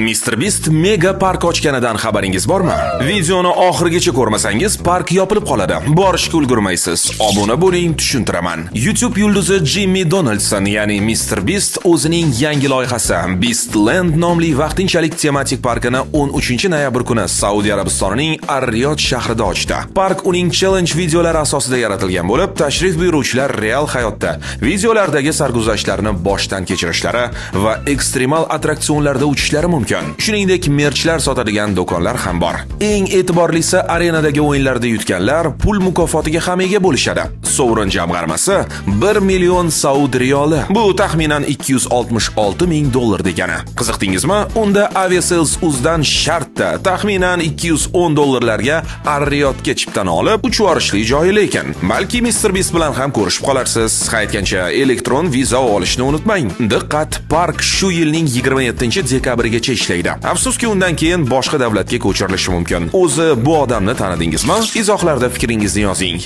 Mr Beast mega park ochganidan xabaringiz bormi? Videoni oxirigacha ko'rmasangiz, park yopilib qoladi. Borishga ulgurmaysiz. Obuna bo'ling, tushuntiraman. YouTube yulduzi Jimmy Donaldson, ya'ni Mr Beast o'zining yangi loyihasi Beastland nomli vaqtinchalik tematik parkini 13-noyabr kuni Saudiya Arabistonining Ar-Riyod shahrida ochdi. Park uning challenge videolari asosida yaratilgan bo'lib, tashrif buyuruvchilar real hayotda videolardagi sarguzashtlarni boshdan kechirishlari va ekstremal attraksionlarda uchishlari mumkin. Shuningdek, merchlar sotadigan do'konlar ham bor. Eng e'tiborlisi, arenadagi o'yinlarda yutganlar pul mukofotiga ham ega bo'lishadi. Sovrin jamg'armasi 1 million saud riyoli. Bu taxminan 266 ming dollar degani. Qiziqdingizmi? Unda Aviasales Uzdan shartda taxminan 210 dollarlarga Ar-Riyodga chiptani olib, uchib yuborishli joyi lekin. Balki Mr Beast bilan ham ko'rishib qolarsiz. Aytgancha, elektron viza olishni unutmang. Diqqat, park shu yilning 27 dekabrigacha ishlaydi. Afsuski, undan keyin boshqa davlatga ko'chirilishi mumkin. O'zi bu odamni tanidingizmi? Izohlarda fikringizni yozing.